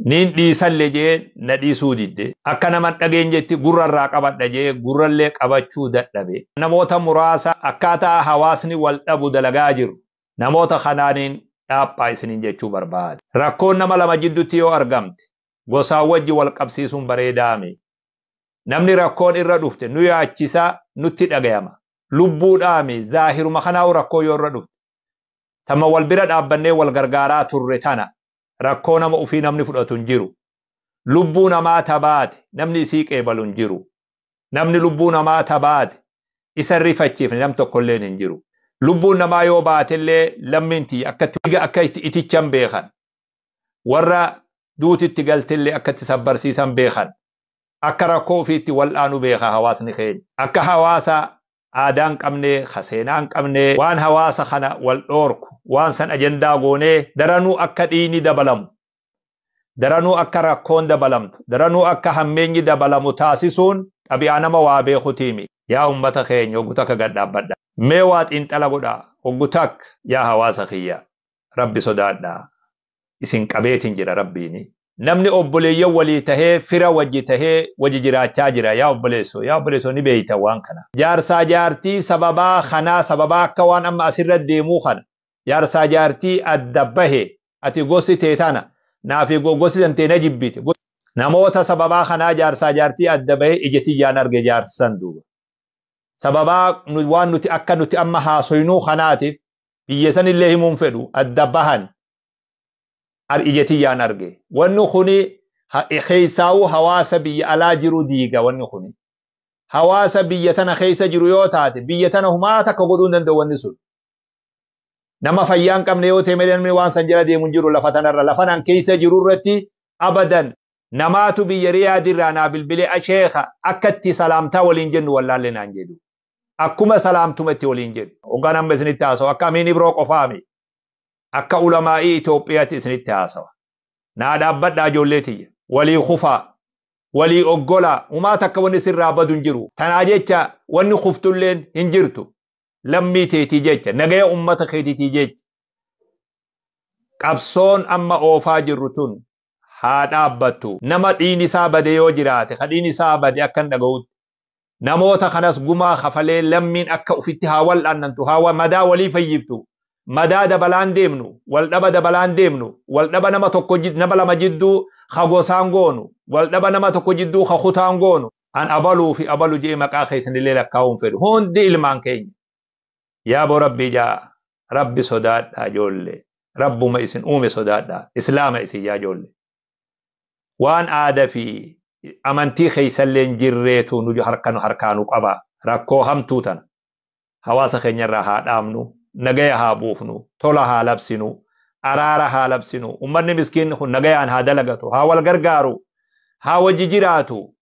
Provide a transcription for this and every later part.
Niin dhiisallee jee na dhiisuu didde. Akka nama hin dhageenyetti gurra irraa qabadha jee gurrallee qabachuu dadhabe. Namoota muraasa akkaataa hawaasni wal dhabu dalagaa jiru. Namoota kanaaniin dhaaphaa isiniin jechuu barbaada. Rakkoon nama lama jidduutti yoo argamte gosaan wajji wal qabsiisuun bareedaami. Namni rakkoon irra dhufte nu yaachisaa nutti dhagayama. Lubbuudhaami zaahiruma kanaa'u rakkoo yoo irra dhufte. Tama wal bira dhaabbannee wal gargaaraa turre tana rakkoo nama ofii namni fudhatu hin jiru. Lubbuu namaa tabaate namni isii qeebalu hin jiru. Namni lubbuu namaa tabaate isa rifachiifne nam tokkolleen hin jiru. Lubbuun namaa yoo baatellee lammiin tiyya akka itti itichan beekan. Warra duutitti galtellee akka itti sabbarsiisan beekan. Akka rakkoo ofiitti wal'aanu beeka hawaasni keenya. Akka hawaasa aadaa hin qabne, ka seenaa hin qabne, waan hawaasa kana wal dhoorku, waan san ajandaa goonee daranuu akka dhiigni dabalamu, daranuu akka rakkoon dabalamtu, daranuu akka hammeenyi dabalamu taasisuun xabi'aa nama waa beekutiimi. Yaa ummata keenya hoggu takka gad dhaabbadha. Mee waa xiinxala godhaa hoggu takka yaa hawaasa kiyya Rabbi sodaadhaa. Isin qabeetiin jira Rabbiini. Namni obboleeyyan walii tahee fira wajji tahee wajji jiraachaa jira yaa obboleessoo yaa obboleessoo ni beeytan waan kana. Jaarsaa jaartii sababaa kanaa sababaa akka waan amma asirra deemuu kana jaarsaa jaartii adda bahe ati gosti tee tana naafi gosti tantee na jibbite. Namoota sababaa kanaa jaarsaa jaartii adda bahe ija tiyyaan arge jaarsa san duuba. Sababaa waan nuti akka nuti amma haasoynuu kanaatiif biyya sanillee himuun fedhu adda bahan ija tiyyaan arge. Wanni kuni keessaawuu hawaasa biyya alaa jiru diiga wanni kuni. Hawaasa biyya tana keessa jiru yoo taate biyya tana humaa takka godhuu hin danda'u wanni sun. Nama fayyaa hin qabne yoo ta'e malee namni waan san jala deemu hin jiru lafa tanarra. Lafa nan keessa jiru irratti abadan namaatu biyya Riyaad irraa naa bilbilee asheeka akka itti salaamtaa waliin jennu wallaalle naan jedhu. Akkuma salaamtuma itti waliin jedhu. Hoggaan amma isinitti haasa'u akka Amiin Ibroo qofaami. Akka ulamaa'ii Itoophiyaatti isinitti haasawa. Naa dhaabbadhaa ijoollee tiyya. Walii kufaa. Walii oggolaa. Humaa takka wanni sirraa badu hin jiru. Tanaa jecha wanni kuftulleen hin jirtu. Lammii teetii jecha. Nagaya ummata keetiitii jecha. Qabsoon amma oofaa jirru tun haa dhaabbattu. Nama dhiigni isaa bade yoo jiraate, ka dhiigni isaa bade akkan dhaga'utti. Namoota kanas gumaa kafalee lammiin akka ufitti haa wal'aannantu, haa madaa walii fayyiftu. Madaa dabalaan deemnu, wal dhaba dabalaan deemnu, wal dhaba nama tokko nama lama jidduu ka gosaan goonu, wal dhaba nama tokko jidduu ka kutaan goonu. An abaluu fi abalu je'ee maqaa keessanillee lakkaa'uun fedhu. Hundi ilmaan keenya. Yaa boo Rabbii jaa Rabbi sodaadhaa ijoollee. Rabbuma isin uume sodaadhaa. Islaama isin yaa ijoollee. Waan aada fi amantii keessallee hin jirreetu nu harka nu harkaa nu qaba. Rakkoo hamtuu tana hawaasa keenyarraa haa dhaabnu, nagaya haa buufnu, tola haa labsinu, araara haa labsinu. Ummanni miskiinni kun nagayaan haa dalagatu, haa wal gargaaru, haa wajji jiraatu.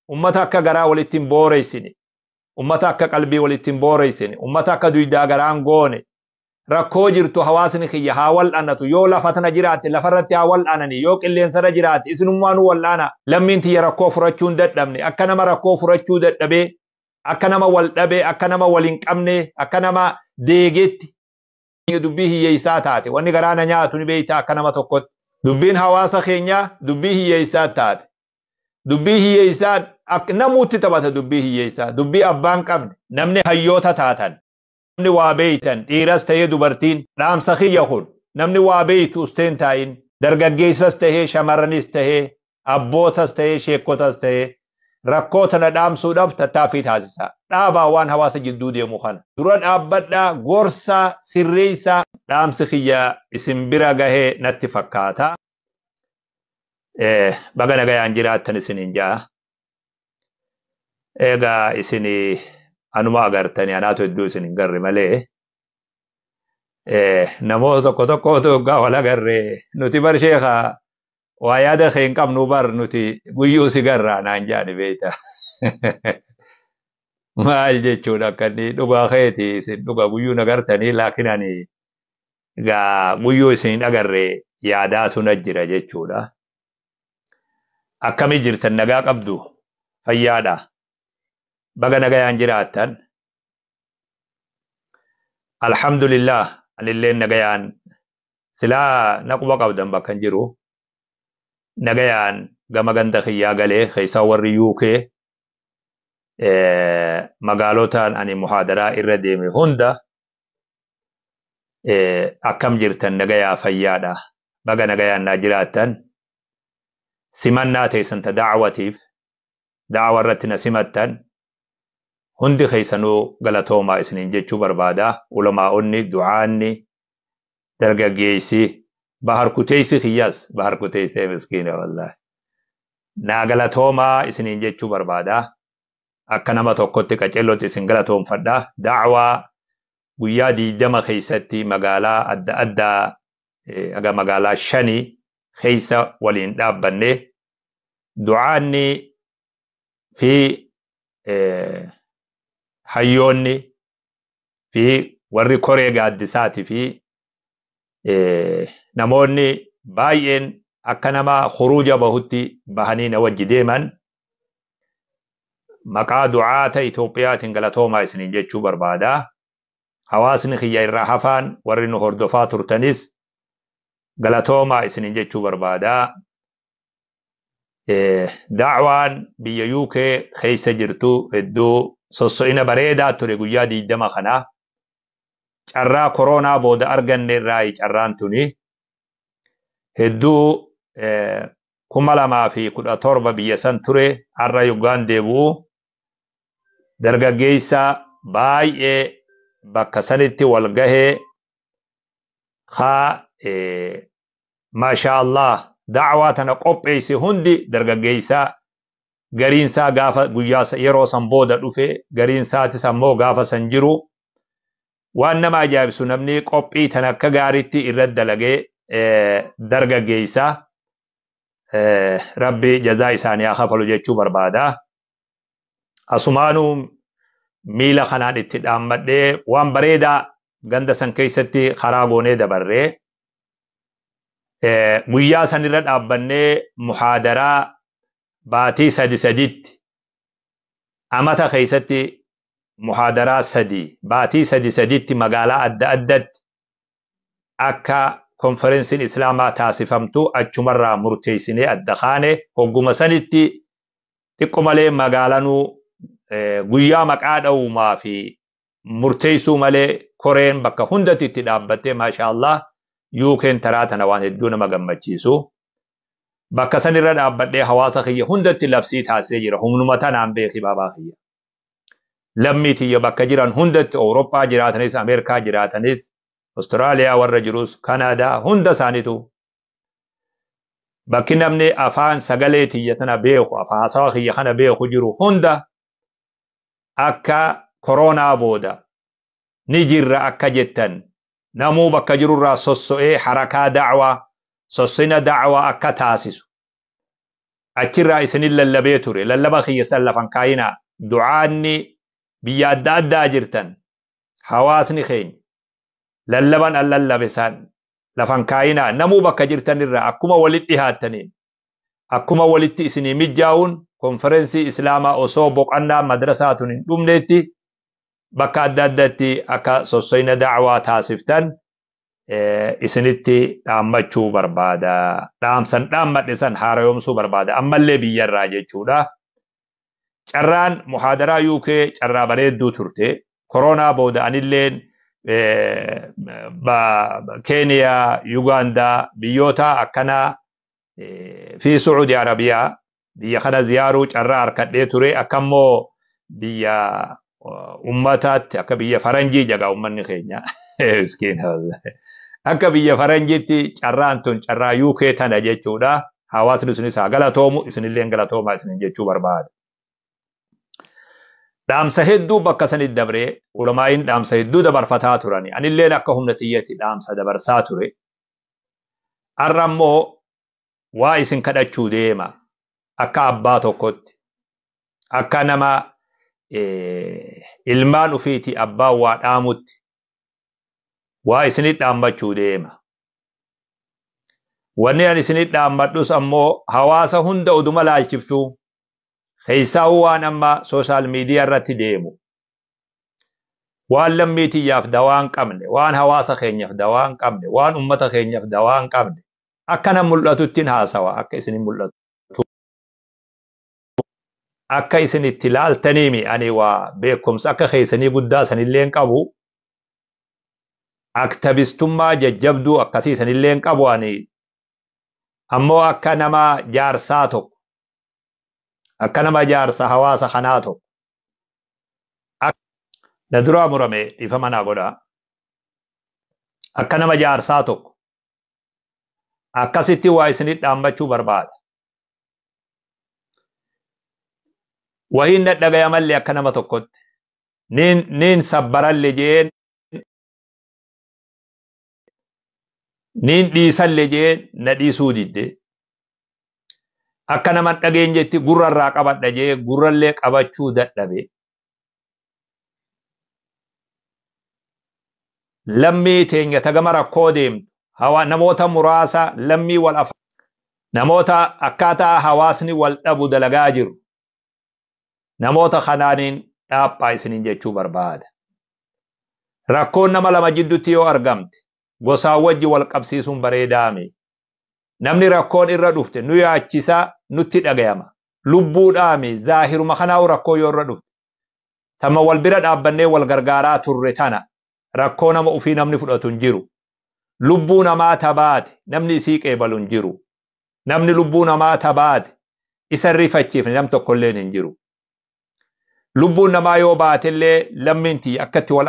Ummata akka garaa walitti hin booreessine, ummata akka qalbii walitti hin booreessine, ummata akka duydaa garaan goone. Rakkoo jirtu hawaasni kiyya haa wal'aanatu. Yoo lafa tana jiraatte lafarratti haa wal'aanani. Yoo qilleensarra jiraatte isinummaanuu wal'aana. Lammiin tiyya rakkoo furachuu hin dadhabne. Akka nama rakkoo furachuu dadhabee, akka nama wal dhabee, akka nama wal hin qabne, akka nama deegetti dubbii hiyyeessaa taate. Wanni garaa na nyaatu ni beektaa akka nama tokkotti. Dubbiin hawaasa keenyaa dubbii hiyyeessaa taate. Dubbii hiyyeessaa namuutti taphata dubbii hiyyeessaa. Dubbii abbaan qabne namni hayyoota taatan. Namni waa beeytan dhiiras ta'ee dubartiin dhaamsa kiyya kun namni waa beeytu usteen taa'in dargaggeessas ta'ee shamarranis ta'ee abbootas ta'ee sheekkotas ta'ee rakkoo tana dhaamsuudhaaf tattaaffii taasisa. Dhaabaa waan hawaasa jidduu deemu kana. Dura dhaabbadhaa gorsaa sirreessaa dhaamsi kiyya isin bira gahee natti fakkaata. Baga nagayaan jiraattan isiniin ja'a. Egaa isin anuma agartanii anaatu hedduu isin hin garre malee namoota tokko tokkotu hoggaa wal agarre nuti bar sheeka waa yaada kee hin qabnu bar nuti guyyuu si garraa naan jaani beeyta. Maal jechuudha akka inni dhugaa keeti isin dhuga guyyuu na gartanii laakiin ani gaa guyyuu isin hin agarre yaadaatu na jira jechuudha. Akkamii jirtan nagaa qabdu fayyaadha. Baga nagayaan jiraattan. Alhamdulillah anilleen nagayaan silaa na quba qabdan bakka hin jiru. Nagayaan gama ganda kiyyaa galee keessaa warri UK magaalotaan ani muhaadaraa irra deeme hunda akkam jirtan, nagayaa fayyaadha, baga nagayaan naa jiraattan, simannaa teessan ta da'awatiif da'awa irratti na simattan hundi keessanuu galatoomaa isiniin jechuu barbaada. Ulamaa'onni, du'aanni, dargaggeessi bahar kuteessi kiyyaas bahar kuteessee miskiina, wallaahi naa galatoomaa isiniin jechuu barbaada. Akka nama tokkotti qacellotti isin galatoomfadha. Da'awaa guyyaa 20 keessatti magaalaa adda addaa aga magaalaa shanii keessa waliin dhaabbanne, du'aanni fi hayyoonni fi warri koree gaaddisaatii fi namoonni baay'een akka nama khuruuja bahutti bahanii na wajji deeman, maqaa du'aata Itoophiyaatiin galatoomaa isiniin jechuu barbaada. Hawaasni kiyya irraa hafaan warri nu hordofaa turtanis galatoomaa isiniin jechuu barbaada. Da'waan biyya UK keessa jirtu hedduu sosso'ina bareedaa ture guyyaa 20 kana. Carraa koronaa booda arganne irraa carraan tuni hedduu. 2017 biyya san ture, har'a yoggaan deebi'u dargaggeessa baay'ee bakka sanitti wal gahee haa, maashaa Allah, da'waa tana qopheesse hundi dargaggeessa gariinsaa gaafa guyyaa yeroo san booda dhufe, gariinsaatis ammoo gaafa san jiru. Waan nama ajaa'ibsu, namni qophii tana akka gaariitti irratti dalagee dargaggeessa, Rabbi jazaa isaanii haa kafalu jechuu barbaada. Asumaanuu miila kanaan itti dhaammadhee waan bareedaa ganda san keessatti karaa goonee dabarree, guyyaa sanirra dhaabbannee muhaadaraa baatii sadi saditti, amata keessatti muhaadaraa sadi baatii sadi saditti magaalaa adda addatti akka konferensiin islaamaa taasifamtu achumarraa murteessinee adda kaane. Hogguma sanitti xiqqo malee magaalanuu guyyaa maqaa dha'uumaa fi murteessuu malee koreen bakka hundatti itti dhaabbattee, maasha Allah, yuukeen taraa tana waan hedduu nama gammachiisu. Bakka sanirra dhaabbadhee hawaasa kiyya hundatti labsii taasisee jira. Humnuma tanaan beeki baabaa kiyya. Lammii tiyya bakka jiran hundatti, Awurooppaa jiraatanis, Ameerikaa jiraatanis, Awustiraaliyaa warra jirus, Kanaadaa, hunda isaaniitu bakki namni afaan sagalee tiyya tana beeku, afaan haasawa kiyya kana beeku jiru hunda, akka koronaa booda ni jirra akka jettan namuu bakka jirurraa sosso'ee harakaa da'waa, sossina da'waa akka taasisu achirraa isinin lallabee ture. Lallaba kiyya san lafan kaayinaa. Du'aanni biyya adda addaa jirtan, hawaasni keenya, lallaban an lallabe san lafan kaayinaa. Namuu bakka jirtan irraa akkuma walitti dhihaattaniin, akkuma walitti isinii mijjaa'uun, konferensii islaamaa osoo boqannaa madrasaa tun hin dhumneetti bakka adda addatti akka sosso'ina da'waa taasiftan isinitti dhaammachuu barbaada. Dhaamsan dhaammadhe san haarayomsuu barbaada. Ammallee biyyarraa jechuudha. Carraan muhaadaraa UK carraa bareedduu turte. Koronaa booda anilleen Keeniyaa, Yugaandaa, biyyoota akkanaa fi Sucuudi Arabiyaa biyya kana ziyaaruu carraa harkadhee ture. Akkammoo biyya ummataatti akka biyya faranjii jagaa ummanni keenya. Miskiina. Akka biyya faranjiitti carraan tun carraa UK tana jechuudha. Hawaasni sunis haa galatoomu, isinillee galatoomaa isinin jechuu barbaada. Dhaamsa hedduu bakka sanitti dabree ulamaa'iin dhaamsa hedduu dabarfataa turani. Anilleen akka humna tiyyatti dhaamsa dabarsaa ture. Har'a immoo waa isin kadhachuu deema. Akka abbaa tokkotti. Akka nama ilmaan ufiiti abbaa waa dhaamutti. Waa isinit dhaammachuu deema. Wanni ani isinit dhaammadhus ammoo hawaasa hunda oduma laalchiftuu keessaa waan amma social media irratti deemu. Waan lammii tiyyaaf dawaa hin qabne, waan hawaasa keenyaaf dawaa hin qabne, waan ummata keenyaaf dawaa hin qabne. Akka nan mul'atuttiin haasawa akka isin mul'atu. Akka isin itti laaltaniimi ani waa beekumsa akka keessanii guddaa sanillee hin qabu. Aktivistummaa jajjabduu akkasii sanillee hin qabu ani. Ammoo akka nama jaarsaa tokko, akka nama jaarsa hawaasa kanaa tokko. Na duraa murame dhiifama naa godhaa. Akka nama jaarsaa tokko akkasitti waa isinit dhaammachuu barbaada. Wahiin dhadhagayamallee akka nama tokkotti. Niin sabbaralle jeen niin dhiisalle jeen na dhiisuu didde. Akka nama dhageenyetti gurrarraa qabadha jee gurrallee qabachuu dadhabe. Lammii teenya tagama rakkoo deemtu hawa namoota muraasa lammii wal afa namoota akkaataa hawaasni wal dhabu dalagaa jiru namoota kanaaniin dhaaphaa isiniin jechuu barbaada. Rakkoon nama lama jidduutti yoo argamte gosaan wajji wal qabsiisuun bareedaame. Namni rakkoon irra dhufte nu yaachisaa nutti dhagayama. Lubbuudhaame zaahiruma kanaa'u rakkoo yoo irra dhufte. Tama wal bira dhaabbannee wal gargaaraa turre tana rakkoo nama ofii namni fudhatu hin jiru. Lubbuu namaa tabaate namni isii qeebalu hin jiru. Namni lubbuu namaa tabaate isa rifachiifne nam tokkolleen hin jiru. Lubbuun namaa yoo baatellee lammiin tiyya akkatti wal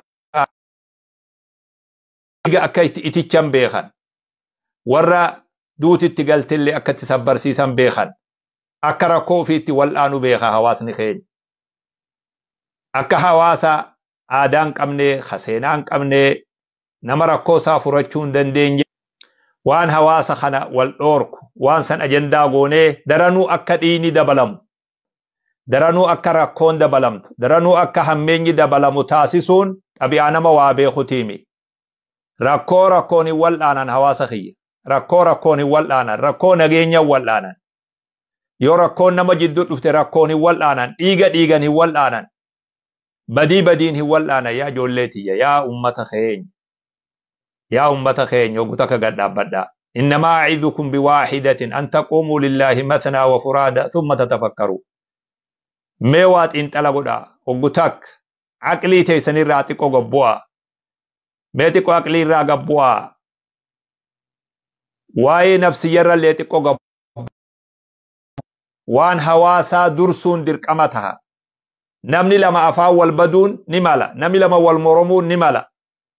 akka itti itichan beekan. Warra duutitti galtellee akkatti sabbarsiisan beekan. Akka rakkoo ofiitti wal'aanu beeka hawaasni keenya. Akka hawaasa aadaa hin qabne, seenaa hin qabne, nama rakkoo isaa furachuu hin dandeenye, waan hawaasa kana wal dhoorku, waan san ajandaa goonee daranuu akka dhiigni dabalamu, daranuu akka rakkoon dabalamtu, daranuu akka hammeenyi dabalamu taasisuun xabi'aa nama waa beekutiimi. Rakkoo rakkoon hin wal'aanan hawaasa kiyya. Rakkoo rakkoon hin wal'aanan, rakkoo nageenya hin wal'aanan. Yoo rakkoon nama jidduu dhufte rakkoon hin wal'aanan, dhiiga dhiigan hin wal'aanan. Badii badiin hin wal'aanan yaa ijoollee tiyya, yaa ummata keenya. Yaa ummata keenya hogguu takka gad dhaabbadhaa. Innamaa a'idukum biwaahidatin an taquumuu lillaahi matnaa wa furaada thumma tatafakkaruu. Mee waa xiinxala godhaa hoggu takka aqlii teessanirraa xiqqoo gad bu'aa. Mee xiqqoo aqlii irraa gad bu'aa. Waa'ee nafsiyyarrallee xiqqoo gad waan hawaasaa dursuun dirqama taha. Namni lama afaan wal baduun ni mala. Namni lama wal moromuun ni mala.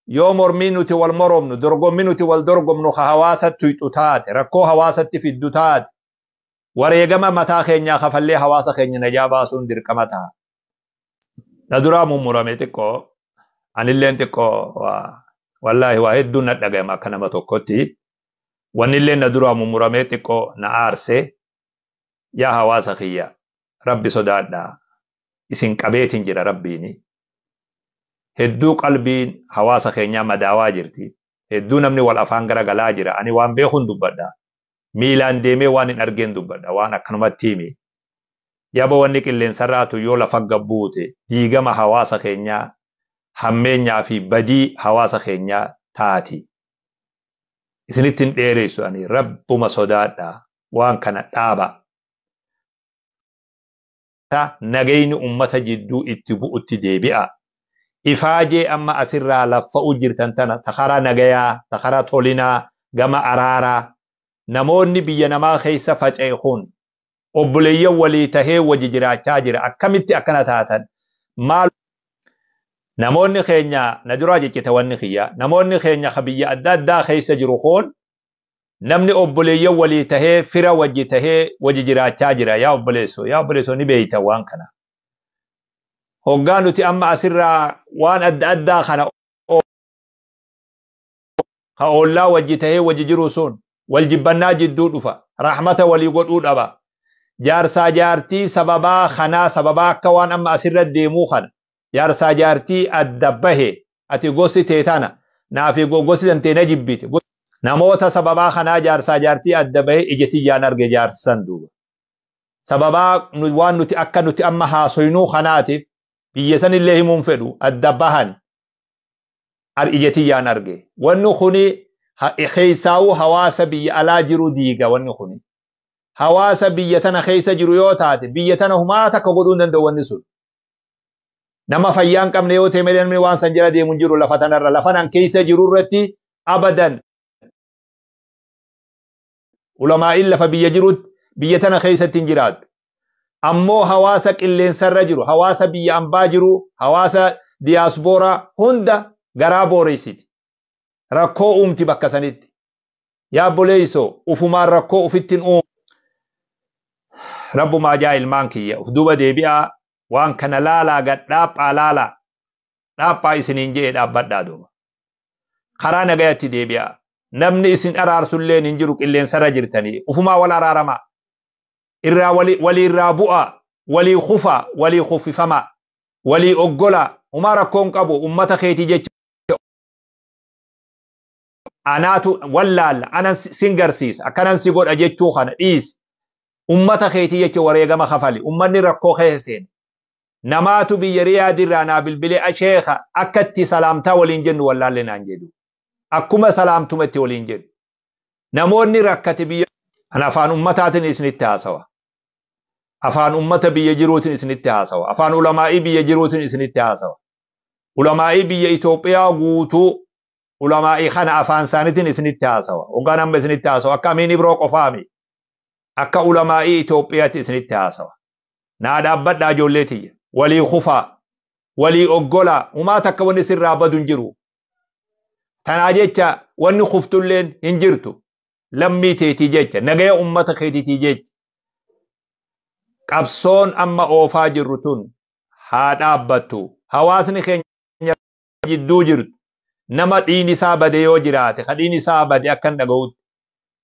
Yoo mormii nuti wal moromnu, dorgommii nuti wal dorgomnu ka hawaasatti tuyxu taate, rakkoo hawaasatti fiddu taate, wareegama mataa keenyaa kafallee hawaasa keenya najaa baasuun dirqama taha. Na duraa mummurame xiqqoo, anilleen xiqqoo wallaahi waa hedduun na dhagayama akka nama tokkotti. Wannilleen na duraa mummuramee xiqqoo na aarse. Yaa hawaasa kiyya, Rabbi sodaadhaa. Isin qabeetiin jira Rabbiini. Hedduu qalbiin hawaasa keenyaa madaawaa jirti. Hedduu namni wal afaan garagalaa jira. Ani waan beekuun dubbadha. Miilaan deemee waan hin argeen dubbadha. Waan akkanumatti himi. Yaba wanni qilleensarraatu yoo lafa gabbuute diigama hawaasa keenyaa hammeenyaa fi badii hawaasa keenyaa taati. Isinitti hin dheeressu ani Rabbuma sodaadha. Waan kana dhaaba. Nagayni ummata jidduu itti bu'utti deebi'a. Ifaajee amma asirraa laffa'u jirtan tana ta karaa nagayaa, ta karaa tolinaa, gama araaraa. Namoonni biyya namaa keessa faca'e kun obboleeyyan walii tahee wajji jiraachaa jira. Akkamitti akkana taatan? Maal namoonni keenya na duraa jeccite wanni kiyya. Namoonni keenya ka biyya adda addaa keessa jiru kun namni obboleeyyan walii tahee fira wajji tahee wajji jiraachaa jira. Yaa obboleessoo, yaa obboleessoo ni beeyta waan kana. Hoggaa nuti amma asirraa waan adda addaa kana ka ollaa wajji tahee wajji jiru sun wal jibbannaa jidduu dhufa. Rahmata walii godhuu dhaba. Jaarsaa jaartii sababaa kanaa sababaa akka waan amma asirra deemuu kana. Jaarsaa jaartii adda bahe ati gosti tee tana naafi gosti tantee na jibbite. Namoota sababaa kanaa jaarsaa jaartii adda bahe ija tiyyaan arge jaarsan duuba. Sababaa waan nuti akka nuti amma haasoynuu kanaatiif biyya sanillee himuun fedhu adda bahan ija tiyyaan arge. Wanni kuni Keessaawuu hawaasa biyya alaa jiru diiga wanni kuni. Hawaasa biyya tana keessa jiru yoo taate biyya tana humaa takka godhuu hin danda'u wanni sun. Nama fayyaa hin qabne yoo ta'e malee namni waan san jala deemu hin jiru lafa tanarra. Lafa nan keessa jiru irratti abadan. Ulamaa'iin lafa biyya jirutti biyya tana keessatti hin jiraattu. Ammoo hawaasa qilleensarra jiru, hawaasa biyya ambaa jiru, hawaasa diyaaspooraa hunda garaa booreessiti. Rakkoo uumti bakka sanitti. Yaa obboleessoo ufumaan rakkoo ufitti hin uumu. Rabbumaa jaa ilmaan kiyya uf duuba deebi'aa waan kana laalaa gad dhaaphaa laalaa dhaaphaa isiniin je'e dhaabbadhaa duuba. Karaa nagayatti deebi'aa. Namni isin araarsulleen hin jiru qilleensarra jirtanii ufumaa wal araaramaa. Irraa walii irraa bu'aa walii kufaa walii kuffifamaa walii oggolaa humaa rakkoon qabu ummata keetii jecha. Anaatu wallaalla anan sin garsiisa akkanan si godha jechuu kana dhiisi. Ummata keetii jecha wareegama kafali ummanni rakkoo keessa seene. Namaatu biyya Riyaadirraa naa bilbilee asheeka akka itti salaamtaa waliin jennu wallaalle naan jedhu. Akkuma salaamtuma itti waliin jedhu. Namoonni rakkate biyya An afaan ummataatiin isinitti haasawa. Afaan ummata biyya jiruutiin isinitti haasawa. Afaan ulamaa'ii biyya jiruutiin isinitti haasawa. Ulamaa'ii biyya Itoophiyaa guutuu ulamaa'ii kana afaan isaaniitiin isinitti haasawa. Hoggaan amma isinitti haasawa. Akka Amiin Ibroo qofaami. Akka ulamaa'ii Itoophiyaatti isinitti haasawa. Naa dhaabbadhaa ijoollee tiyya. Walii kufaa. Walii oggolaa. Humaa takka wanni sirraa badu hin jiru. Tanaa jecha wanni kuftulleen hin jirtu. Lammii teetii jecha nagaya ummata keetiitii jecha. Qabsoon amma oofaa jirru tun haa dhaabbattu. Hawaasni keenya jidduu jirtu nama dhiin isaa bade yoo jiraate ka dhiin isaa bade akka hin dhaga'utti.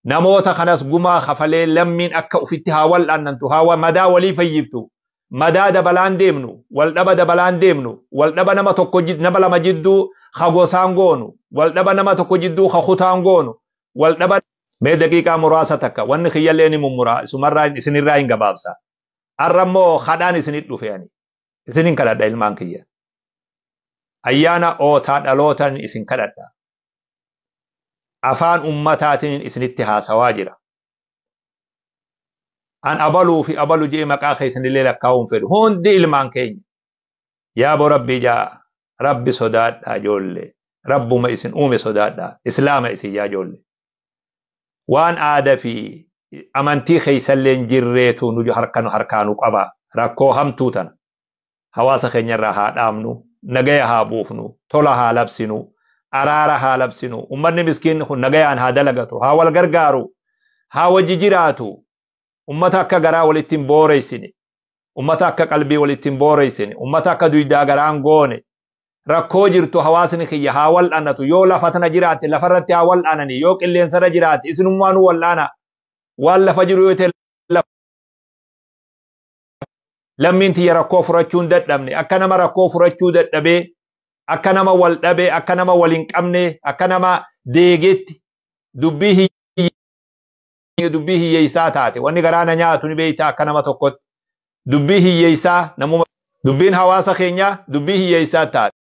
Namoota kanas gumaa kafalee lammiin akka ufitti haa wal'aannantu haa madaa walii fayyiftu. Madaa dabalaan deemnu waldhaba dabalaan deemnu waldhaba nama tokko nama lama jidduu ha gosaan goonu waldhaba nama tokko jidduu ha kutaan goonu waldhaba mee daqiiqaa muraasa takka wanni kiyyallee ni mummuraa isumarraa isinirraa hin gabaabsa. Har'a immoo kadhaan isinit dhufe ani isinin kadhadha ilmaan kiyya. Ayyaana ootaa dhalootan isin kadhadha. Afaan ummataatiin isinitti haasawaa jira. An abaluu fi abalu je'ee maqaa keessanillee lakkaa'uun fedhu hundi ilmaan keenya. Yaa bo rabbii jaa rabbi sodaadhaa ijoollee. Rabbuma isin uume sodaadhaa. Islaama isin yaa ijoollee. Waan aadaa fi amantii keessallee hin jirreetu nu harka nu harkaa nu qaba. Rakkoo hamtuu tana. Hawaasa keenyarraa haa dhaabnu. Nagaya haa buufnu. Tola haa labsinu. Araara haa labsinu. Ummanni miskiinni kun nagayaan haa dalagatu. Haa wal gargaaru. Haa wajji jiraatu. Ummata akka garaa walitti hin booreessine. Ummata akka qalbii walitti hin booreessine. Ummata akka duydaa garaan goone. Rakkoo jirtu hawaasni kiyya haa wal'aanatu. Yoo lafa tana jiraatte lafarratti haa wal'aanani. Yoo qilleensarra jiraatte isinummaa nu wal'aana. Waan lafa jiru yoo ta'e lammiin tiyya rakkoo furachuu hin dadhabne. Akka nama rakkoo furachuu dadhabee, akka nama wal dhabee, akka nama wal hin qabne, akka nama deegetti dubbii hiyyeessaa taate. Wanni garaa na nyaatu ni beektaa akka nama tokkotti. Dubbii hiyyeessaa namuma dubbiin hawaasa keenyaa dubbii hiyyeessaa taate.